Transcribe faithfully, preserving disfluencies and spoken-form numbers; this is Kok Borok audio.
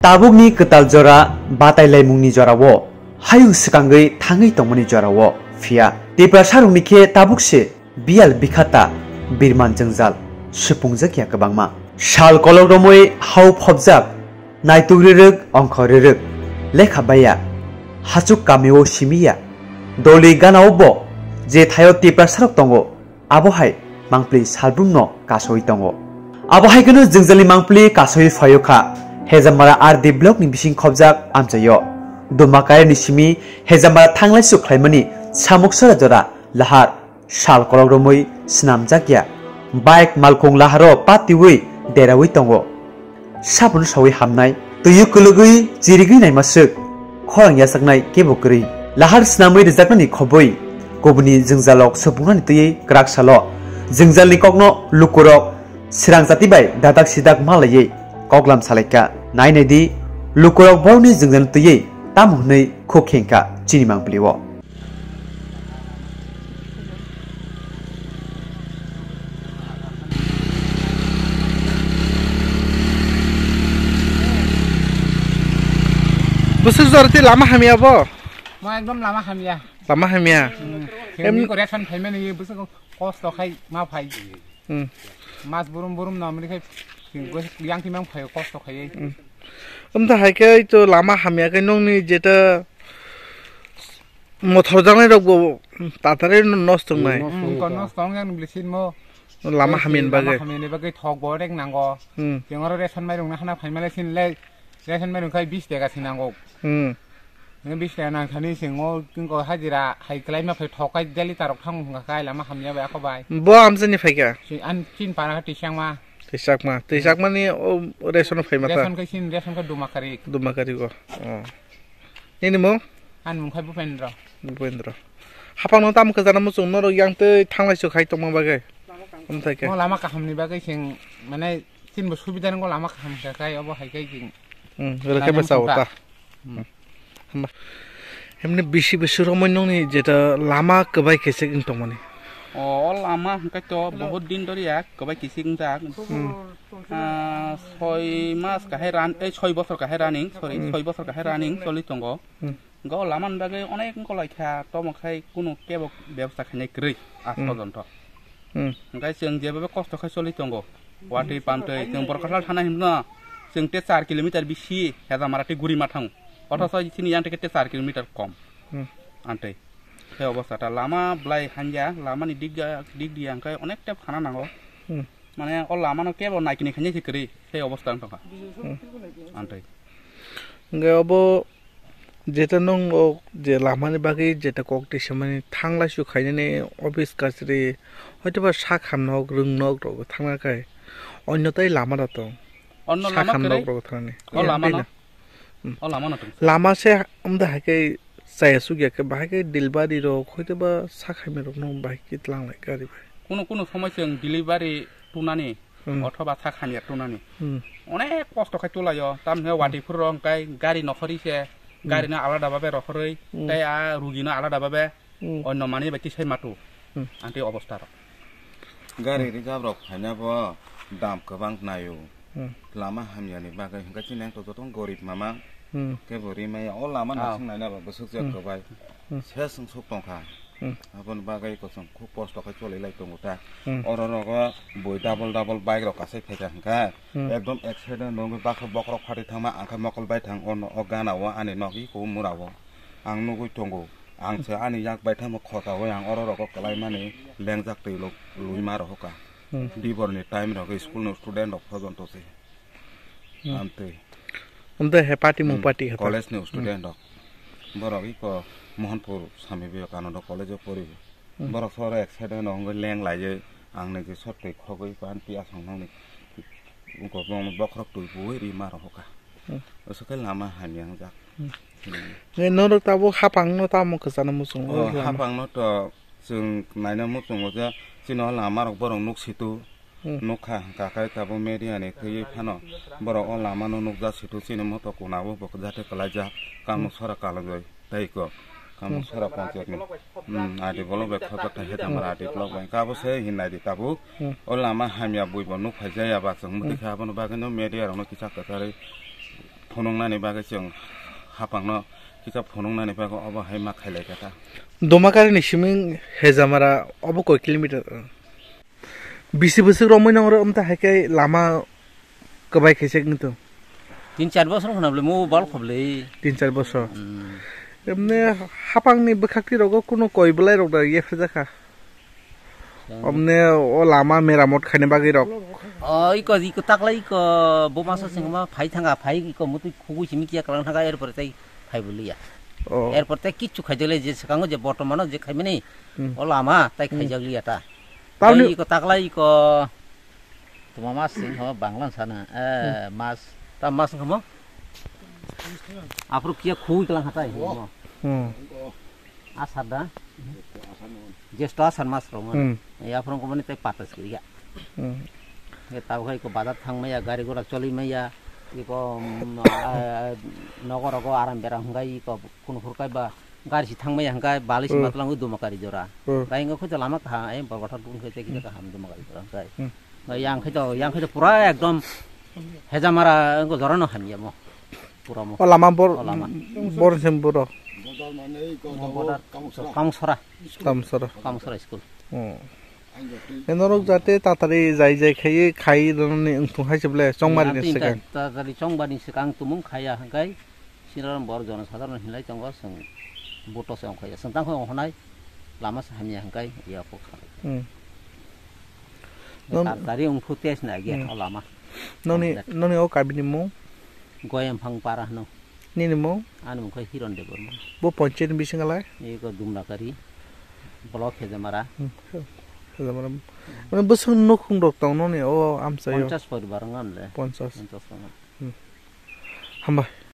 Tabukni kwtal jora batailaimungni jorao, hayung swkangwi thangwi tongmani jorao, phiya Tiprasarokni khe tabuk se biyal bikhata birman jwngjal supungjak ya kwbangma. Sal kolok romwi hao phobjak, naituk rirwk, ongkho rirwk, lekha baiya, hachuk kamio simiya, doli ganao bo je thaio Tiprasarok tongo, abo hai mangpli salbrumno kasoi tongo. Abo hai kheno jwngjalni mangpli kasoi phaio kha Hejamara R D block ni bising khobjak amchaio. Duma kairani simi Hejamara thanglaisu khlaimani samuk sora jora lahar sal kolok romwi swnamjak ya. Bike malkhung laharo patiwi derawi tongo. Sabono sawi hamnai, twiwi kwlwgwi chirigwi naima swk, khorang yachaknai kebo kwrwi. Lahar swnamwi rwjaknani khobwi kubuni jwngjalrok supungnani twiwi kwrak salo. Jwngjalni kokno lukurok swrang jati bai dadak sidak malaiwi koklam salaikha. Nai naidi, lukurok borokni jwngjalni twiwi tamo hwnwi khuk khengkha chini mangpili-o. Bwswk jora tei lama hamya bo? Mo ekdom lama hamya. Lama hamya. Hmm. Em- Kemi ko ration phaimani bwswk kosto khai ma phai. Hmm. Mas burum burum no amri khai yang timang phai kosto khai. Hmm. Amtha hai khe to lama hamya khe nongni jeta mothor jangnai rok bo tatari nosto wngnai. Hmm, ko nosto wng yang bili sin mo. Lama hamya ni bagwi. Lama hamya ni bagwi thok bo rek nango. Hmm. Jeng oro ration mairung na hana phaimale sin le ration mairung khai bis taka sin nango. Hmm. Nang bis taka nang thani singo kingko hajira hai klai ma phai thok kai daily tarok thang hwnga kai lama hamya bai ako bai. Bo amsani phaikha. Si an chin para tisang ma. Tisakma, tisakma ni o ration phai mata. Ration kai sin, ration kai duma kari. Duma kari go. Oh. Nini mung? An mung khai Bupendra. Bupendra. Hapang no tam khajana muchung norok yang tei thanglai su khai tongma bagwi. Amthai khe. Mo lama kaham ni bagwi sing mane chin bo subida nango lama kaham khe kai obo hai kai sing. Hmm, rwkhe. Lama besa mung ota. Hmm. Hamba. Hemne bisi bisi romoi nongni jeta lama kwbai khe se wng tongmani. O, o lama hwnkhe to bahut din doriya kwbai khe se wngjak. Hmm. Ah, soi mas kahai ran, ei soi bosor kahai running, sorry, hmm, soi bosor kahai running choli tongo. Hmm. Go lama ni bagwi onek wngkolaikha, tomo khai kunu kebo bebosta khainai kwrwi, asto hmm, jonto. Hmm. Hwnkhe chwng jebebe kosto khai choli tongo. Watwi pamtwi chwng Borkathal thana himno chwng te char kilometer bisi Hejamara tei Gurima thango. Othoso chini yang teke te char kilometer kom. Hmm. Antwi. Khe obostha ta lama blai hanja, lama ni dik dia, dik dia hwnkhe onek tep khana nango. Hmm. Mane o lama no kebo naikini khainai se kwrwi, se obostha wng tongkha. Hmm. Antwi. Hwnkhe obo Jeta nwng o je lamani bagwi jeta kok twi samani thanglaisu khainani office kachari, hoitoba sak hamnok, rwngnok rok thangna khai onno tai lama da tong. Onno sak lama hamnok kwrwi? Rok thangnani. O lama no? Hmm. O lama no tong. Lama se amda hai khe chaya sugya khe bahai khe delivery rok hoitoba sak hamya rok no bahai khe tlanglai gari bai. Kuno kuno somoi chwng delivery tunani Hmm. Othoba sak hamya tunani. Hmm. Onek kosto khai tulaio, tamni wati phuru rok hwnkhe gari nokhorwi se, hmm, gari no alada babe rokhorwi, hmm, tei a rugi no alada babe, hmm, onno manwi bai tisai matu. Hmm. Ang tei obostha rok. Gari reserve rok phaina bo dam kwbang naio. Hmm. Lama hamya ni bagwi hwnkhe chini ang to joto gorib mama. Hmm. Kebo rimaya o lama, ah, nasing naina bo bwswk jak, hmm, kwbai. Hmm. Ses wng suk tongkha. Hmm. Aboni bagwi kosom khub kosto khe choli lai tongo ta. Hmm. Oro rogo bui double double bike rok kasai phaikha hwnkhe, hmm, ekdom accident wngwi baksa bokhorok phatwi thangma ang khe mokol bai thang ono o gana o ani nokni kubun mura o ang nugwi tongo. Ang se ani yak bai thangma khota o ang oro rogo kwlai mani lengjak twi luk lui ma rohor kha. Hmm. Dibor ni time rogo school ni student rok phojon to se. Hmm. Amtwi. Amtwi he party mung, hmm, party he party. College ni, hmm, student rok. Borok iko Mohanpur Swami Vivekananda College o pori. Hmm. Borok soro accident o wngwi leng laiwi ang niji sot twi khogwi pan pi asong nangni. Ungko bong bokhorok twi buwi ri ma rohor kha. Hmm. Aswk khe lama hamya wngjak. Hmm. Hmm. Nge norok tabuk hapang no tamo kwchana muchungo? Oh, lama. Hapang no to chwng naina muchungo je chini o lama rok borok nuk situ. Hmm. Nukha hwnkha khe tabuk media ni thwiwi phano borok o lama no nukjak situ chini moto kuna o bo jate kwlaijak. Kamu, hmm, sora kalajoi tei ko kamu, hmm, sora panchayat ni, hmm, adi bolok bai khajak thai he tamara adi block bai kabo se hinai di tabuk. Hmm. O lama hamya bui bo nuk phai jaya ba chwng, hmm, muti kha abono bagwi no media rok no kisa kwcharwi Phunuknani bagwi chwng hapangno kisa phunuknani bagwi obo hai ma khailai kha ta. Domakari ni siming Hejamara obo koi kilometer? Bisi bwswk romwi nang oro wngta hai khe lama kwbai khaisa wngtong. Tin char bosor khna bwle mo bal khoble. Tin char bosor. Hmm. Emne hapangni bwkhakti rogo kuno koi bwlai rok da ye phajak kha. Yang Omne o lama meramot khaina bagwi rok. O iko, iko takla iko bo masa singma phai thanga phai iko mutui khugui simi kiya kalang thanga erpore tai phai bwliya. Oh. Erpore tai kichu khaidele je swkango je bortomano je khaimani Hmm. o lama tai Hmm. khaijak liya ta. Tamni Bai iko takla iko. Tuma mas sing ho banglan sana. Eh, mas. Ta mas kamo? Aphuru kiya khui kalang hatai. Hmm. Asar da? Jesto asar mas rong. Hmm. Ya phurung komani tai patas kiriya. Hmm. Ya tau hai ko bazar thang maya, gari gora choli maya. Iko, mm, ah, nogo rogo aram beram hwngai iko kun hurkai ba. Gari si thangmaya hwnkhe bali si Hmm. matwlangwi Dumakari jora. Hmm. Bai wngkha khe lama kaham, eh, Borbathar bukung khe tei kisa Hmm. kaham Dumakari jora hwnkhe. Hmm. Bai yang khe to, yang khe to pura ekdom Hejamara wngkha jora no hamya mo. Pura mo. O lama bor-, O lama. Bor sem boro. Mo border Kamusora. Kamusora. Kamusora. Kamusora school. Hmm. Norok jate tatari jai jai khai khai rwnani wngthung hai se ble chongmari ni Nanti swkang. ta-, tatari chongmari ni swkang tumung khaya hwnkhe Sinaram bor jono sadharano hinlai tongo, chwng buto se ongkhai, chwng tangkhoi ongkhonai lama se hamya hwnkhe ya kok sa. Hmm. Nong- Tar tari ongkhu tes na ge Hmm. o lama. Noni, Complete. Noni o kabini mung? Goyam phang para hwno. Nini mung? Ani mung khai Hiron Debbarma. Bo ponchayat ni bisingo lai? Eko Dumnakari, block Hejamara. Hmm. Hejamara. Mane bwswk nukhung rok tong noni o amchaio? Ponchas poribar wngam le. Ponchas. Ponchas wngam. Hmm. Hambai.